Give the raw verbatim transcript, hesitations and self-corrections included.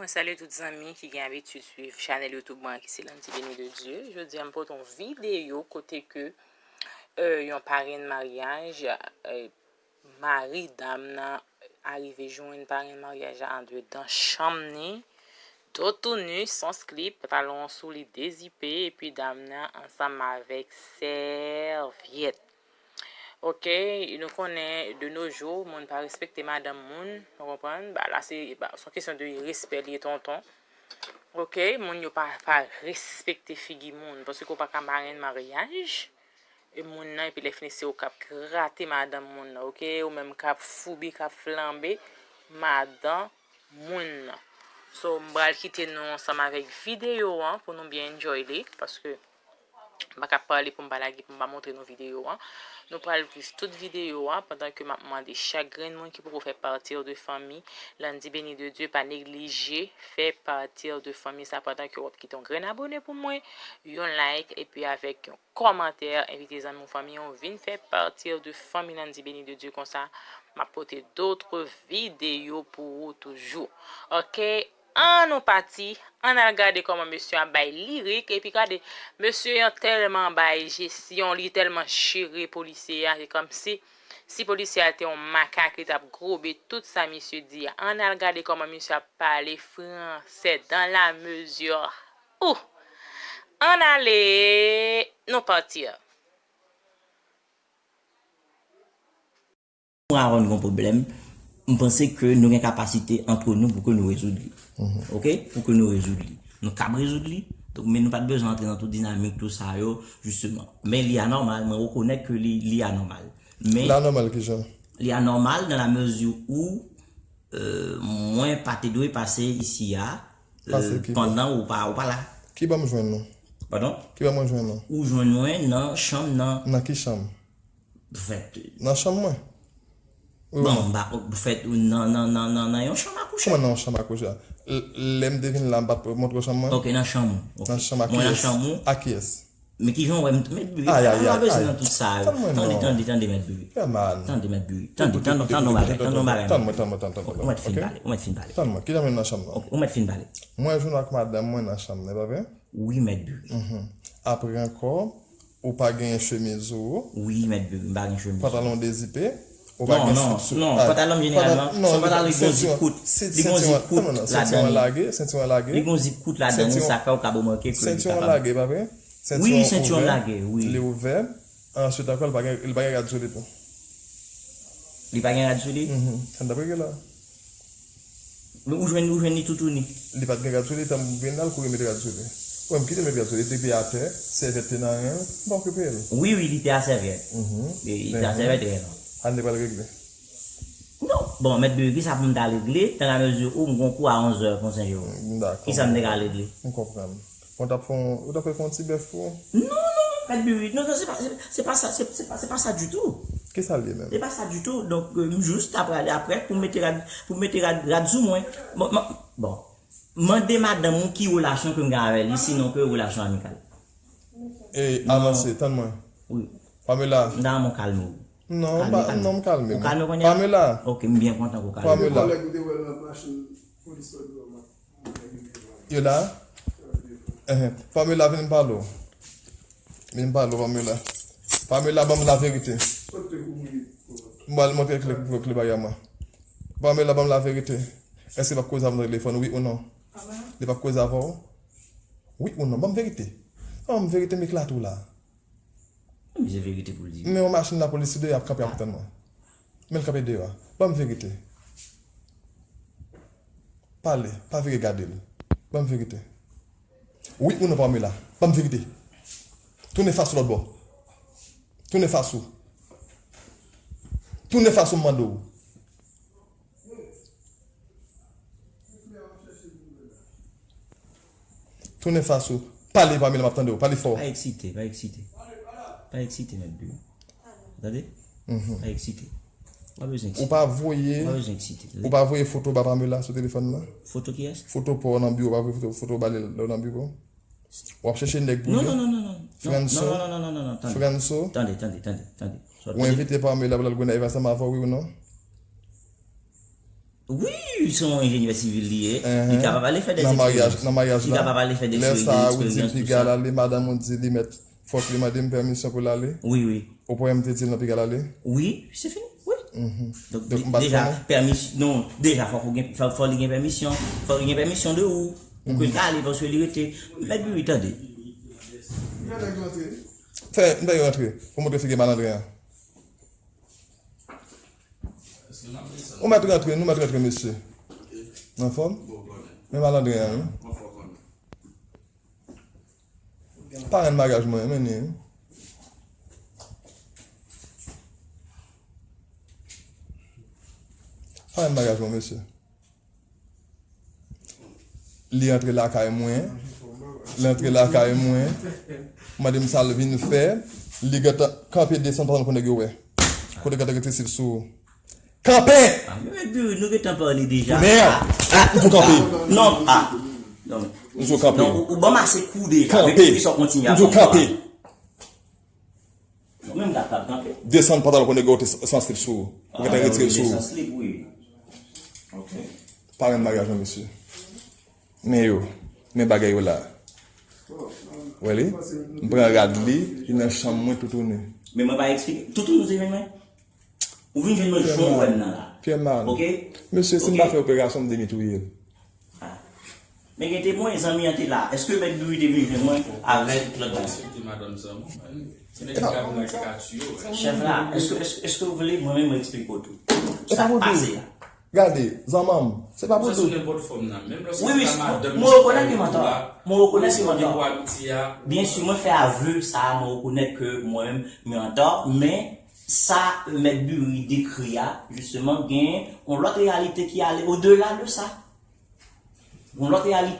Mwen salye tout zanmi ki gen abitid swiv chanèl YouTube mwen ki se Landy Béni de Dieu. Jodi a m pote yon videyo kote ke euh, yon parenn maryaj, euh, mari dam nan arive jwenn parenn maryaj la andedan chanm ni, do tou nu, san slip, pantalon sou li dezipe, epi dam nan ansanm avèk sèvyèt. Ok, nou konnen de nos jours, moun pa respekte madanm moun, nou konprann? Ba, la se ba, se yon kesyon de respè li ye tonton. Ok, moun yo pa, pa respekte figi moun, paske w pa ka marenn maryaj e moun nan, epi lè fini se ou k ap grate madanm moun nan, ok, ou menm k ap foubi, k ap flanbe madan moun nan. So, m pral kite nou ansanm avèk videyo an pou nou byen enjoy li, paske m pa ka pale pou m pa lage, pou m pa montre nou videyo an. Nou pral viv tout videyo an pandan ke m ap mande chak grenn moun ki poko fè pati de fanmi Landy Béni de Dieu pa neglije fè pati de fanmi sa pandan ke w ap kite yon grenn abone pou mwen, yon like, epi avèk yon kòmantè, envite zanmi w, fanmi w vin fè pati de fanmi Landy Béni de Dieu konsa. M ap pote dòt videyo pou ou toujou. Ok, ann nou pati, ann al gade kòman mesye a bay lirik, epi gade, mesye an tèlman bay jesyon, li tèlman jere polisye a, se kòmsi, si polisye a te yon makak, li t ap gobe tout sa misye di a. Ann al gade kòman misye ap pale fransè dans la mesure où. Ann ale, nou pati. Mwen avè w n gon pwoblèm, m panse ke nou gen kapasite antre nou pou ke nou rezoud li. Ok? Pou ke nou rezoud li. Nou kab rezoud li, donk, men nou pa t bezwen antre nan tout dinamik, tout sa yo, jisteman. Men li anòmal, mwen rekonèt ke li, li anòmal. Men. Li anòmal kijan? Li anòmal dans la mesure où euh, mwen pa te dwe pase isi a euh, pandan ou pa, ou pa la. Ki ban m jwenn nou? Padon? Ki ban mwen jwenn nou? Ou jwenn mwen nan chanm nan. Nan ki chanm? Fèt. Nan chanm mwen? Bon, m pa fèt nan, nan, nan, nan, nan yon chanm akouche. Kòman nan yon chanm akouche? Lè m te vin la, m pa t montre w chanm mwen? Ok, nan chanm ou. Ok. Nan chanm a kiyès? Mwen nan chanm ou. A kiyès? Men kijan w wè m, Mèt Biri, pa bezwen nan tout sa yo. Tande, tande, tande, Mèt Biri. Tande, Mèt Biri. Tande, tande, tande yon bagay, tande yon bagay. Tann mwen, tann mwen, tann mwen, tann mwen. Ou mèt fin pale, ou mèt fin pale. Tann mwen, kijan m nan chanm nan? Ou mèt fin pale. Mwen jwenn w ak madanm mwen nan chanm nan, e pa vre? Wi, Mèt Biri. Apre ankò, ou pa genyen chemiz ou. Wi, Mèt Biri, m pa gen chemiz. Pantalon dezipe. Ou pa gen slip sou. Non, non, non, pantalon m jeneralman, se yon pantalon ki gon zip kout. Li gon zip kout ladan li. Sentiwon lage, sentiwon lage. Li gon zip kout ladan li, sa fè ou ka remake ke li kapab. Sentiwon lage, pa vre? Wi, sentiwon lage, wi. Li ouvè. Answit ankò, li pa gen, li pa gen rad sou li tou. Li pa gen rad sou li? Mhm. Ann dapre gen la. Men ou jwenn, ou jwenn li toutouni. Li pa t gen rad sou li, tan m vin la, l kouri met rad sou li. Ou wè m kite l met rad sou li, li te atè, sèvyèt te nan ren l, m pa okipe l. Wi, wi, li te a sèvyèt. Mhm. Li te a sèvyèt reyèlman. Ann li pral regle. Non, bon, Mèt Biri, kisa pou m ta regle, dans la mesure où m gon kou a onzè konsa yo. Dakò. Kisa m te ka regle? M konprann. Bon, w t ap fè yon, ou t ap fè fè yon ti bèf pou ou? Non, non, Mèt Biri, non, non, se pa, se, se pa sa, se, se pa, se pa sa ditou. Kisa l ye menm? Se pa sa ditou. Donk, euh, m jis ta prale aprè pou m mete rad, pou m mete rad, rad sou mwen. Bon, m, bon. Mande madanm ou ki relasyon ke m gen avè li, sinon ke relasyon amikal. E, avanse, tann mwen. Wi. Pamela. M ta renmen w kalme w. Non, m pa, non, m kalme. Ou kalme kounye a? Pamela. Ok, m byen kontan ke w kalme. Pamela. Kòlèg ou te wè nan machin polis la dwòl la. Yo la? Enhen. Pamela, vin m pale w. Vin m pale w, Pamela. Pamela, ban m laverite. M pral montre kle, kle bagay mwen. Pamela, ban m laverite. Èske l ap koze avè w nan telefòn, wi ou non? Li p ap koze avè w? Wi ou non? Ban m verite. Ban m verite, m eklate w la. Mizè verite pou l di. Men yon machin lapolis deyò ap kanpe ap tann mwen. Men l kanpe deyò a. Ban m verite. Pale, pa vire gade l. Ban m verite. Wi ou non, Pamela? Ban m verite. Tounen fas ou lòt bò. Tounen fas ou. Tounen fas ou, m mande w. Tounen fas ou. Pale, Pamela, m ap tande w. Pale fò. Pa eksite, pa eksite. Pa eksite, Mèt Biri. Tande? Mhm. Pa eksite. Ou pa bezwen eksite. Ou pa voye, ou pa bezwen eksite, tande? Ou pa voye foto ba Pamela sou telefòn nan? Foto kiyès? Foto pa w nan biwo, ou pa voye foto, foto ba li lè w nan biwo? W ap chèche nèg pou li? Non, non, non, non, non. Franso? Non, non, non, non, non, non, tande. Franso? Tande, tande, tande, tande. Ou envite Pamela pou l al Gonayiv ansanm avè w, wi ou non? Wi, se yon enjenyè sivil li ye. Li kapab ale fè de eksperyans. Nan maryaj, nan maryaj la, lè sa a, ou di l piga l ale, madanm ou di li mèt, fòk li mande m pèmisyon pou l ale. Wi, wi. Ou pran m te di l nan piga l ale? Wi, se fini. Wi. Donk, deja, pèmisyon, non, deja, fòk ou gen, fòk, fòk li gen pèmisyon. Fòk li gen pèmisyon de ou. Pou ke l ka ale, paske li rete. Mèt Biri, tande. Fè, m fè yo rantre. Pou montre figi malandren an. Ou mèt rantre, nou mèt rantre, mesye. Anfòm? Men malandren an, wi. Parenn maryaj mwen, men ni, wi. Parenn maryaj mwen, mesye. Li antre lakay mwen. Li antre lakay mwen. Mande m sa l vin fè. Li gentan kanpe desann pantalon pou nèg yo wè. Kote gentan rete sip sou ou. Kanpe! Ah, men Mèt Biri, nou gentan pale deja. Mèd! Ah, ah, ou tou kanpe. Non, ah. Non. Ou tou kanpe. Non, ou, ou ban m ase kou deja. Kanpe. Depi sa w kontinye ap ban m kou la. Ou tou kanpe. Ou menm la, t ap kanpe. Desann pantalon pou nèg yo te san slip sou ou. Ou gentan retire l sou ou. Desann slip, wi. Ok. Parenn maryaj mwen, mesye. Men yo. Men bagay yo la. Wè li? M pran rad li, li nan chanm mwen toutouni. Men mwen pa eksplike. Toutouni ou te jwenn mwen? Ou vin jwenn mwen jan w wè m nan la. Pyèman. Ok? Mesye, si m pa fè operasyon, m demit ou ye. Ah. Men gen te mwen, zanmi an te la. Èske Mèt Biri te vin jwenn mwen avèk lòt bagay? Respekte madanm zanmi w, man. Se nèg ki ap nan karikati yo, wi. Chèf la, èske, èske, èske w vle mwen menm mwen eksplike w tou? Sa k pase a? Gade, zanmanm, se pa pou tout. Sou nenpòt fòm nan. Menm lè se ta madanm ki pa yon kou la, mwen rekonèt ke mwen antò. Byen si, mwen fè avwe sa a, mwen rekonèt ke mwen menm, mwen antò, men sa Mèt Biri dekri a, jisteman, gen yon lòt reyalite ki ale odela de sa. Yon lòt reyalite.